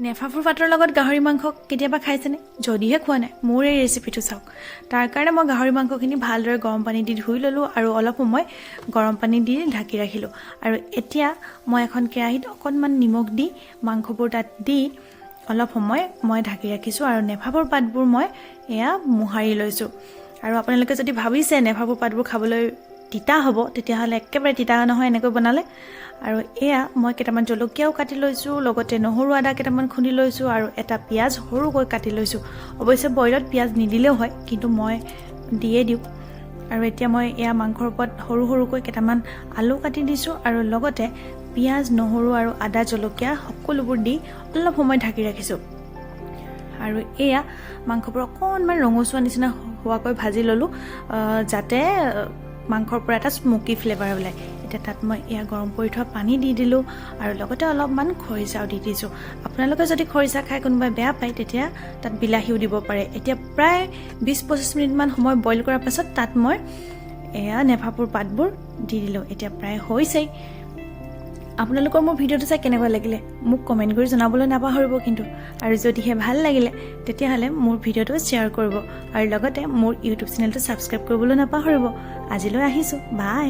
নেফাফুৰ পাতৰ লগত গাহৰি মাংস কেতিয়াবা খাইছেনে? যদিহে খোৱা নাই, মোৰ এই ৰেচিপিটো চাওক। তাৰ কাৰণে মই গাহৰি মাংসখিনি ভালদৰে গৰম পানী দি ধুই ল'লোঁ আৰু অলপ সময় গৰম পানী দি ঢাকি ৰাখিলোঁ। আৰু এতিয়া মই এখন কেৰাহীত অকণমান নিমখ দি মাংসবোৰ তাত দি অলপ সময় মই ঢাকি ৰাখিছোঁ আৰু নেফাফুৰ পাতবোৰ মই এয়া মোহাৰি লৈছোঁ। আৰু আপোনালোকে যদি ভাবিছে নেফাফুৰ পাতবোৰ খাবলৈ তিতা হ'ব, তেতিয়াহ'লে একেবাৰে তিতা নহয় এনেকৈ বনালে। আৰু এয়া মই কেইটামান জলকীয়াও কাটি লৈছোঁ, লগতে নহৰু আদা কেইটামান খুন্দি লৈছোঁ আৰু এটা পিঁয়াজ সৰুকৈ কাটি লৈছোঁ। অৱশ্যে বইলত পিঁয়াজ নিদিলেও হয়, কিন্তু মই দিয়ে দিওঁ। আৰু এতিয়া মই এয়া মাংসৰ ওপৰত সৰু সৰুকৈ কেইটামান আলু কাটি দিছোঁ আৰু লগতে পিঁয়াজ, নহৰু আৰু আদা, জলকীয়া সকলোবোৰ দি অলপ সময় ঢাকি ৰাখিছোঁ। আৰু এয়া মাংসবোৰ অকণমান ৰঙচুৱা নিচিনা হোৱাকৈ ভাজি ল'লোঁ, যাতে মাংসৰ পৰা এটা স্মকি ফ্লেভাৰ ওলায়। এতিয়া তাত মই এয়া গৰম কৰি থোৱা পানী দি দিলোঁ আৰু লগতে অলপমান খৰিচাও দি দিছোঁ। আপোনালোকে যদি খৰিচা খাই কোনোবাই বেয়া পায়, তেতিয়া তাত বিলাহীও দিব পাৰে। এতিয়া প্ৰায় 20-25 মিনিটমান সময় বইল কৰাৰ পাছত তাত মই এয়া নেফাফুৰ পাতবোৰ দি দিলোঁ। এতিয়া প্ৰায় হৈছেই। আপোনালোকৰ মোৰ ভিডিঅ'টো চাই কেনেকুৱা লাগিলে মোক কমেণ্ট কৰি জনাবলৈ নাপাহৰিব কিন্তু। আৰু যদিহে ভাল লাগিলে, তেতিয়াহ'লে মোৰ ভিডিঅ'টো শ্বেয়াৰ কৰিব আৰু লগতে মোৰ ইউটিউব চেনেলটো ছাবস্ক্ৰাইব কৰিবলৈ নাপাহৰিব। আজিলৈ আহিছোঁ, বাই।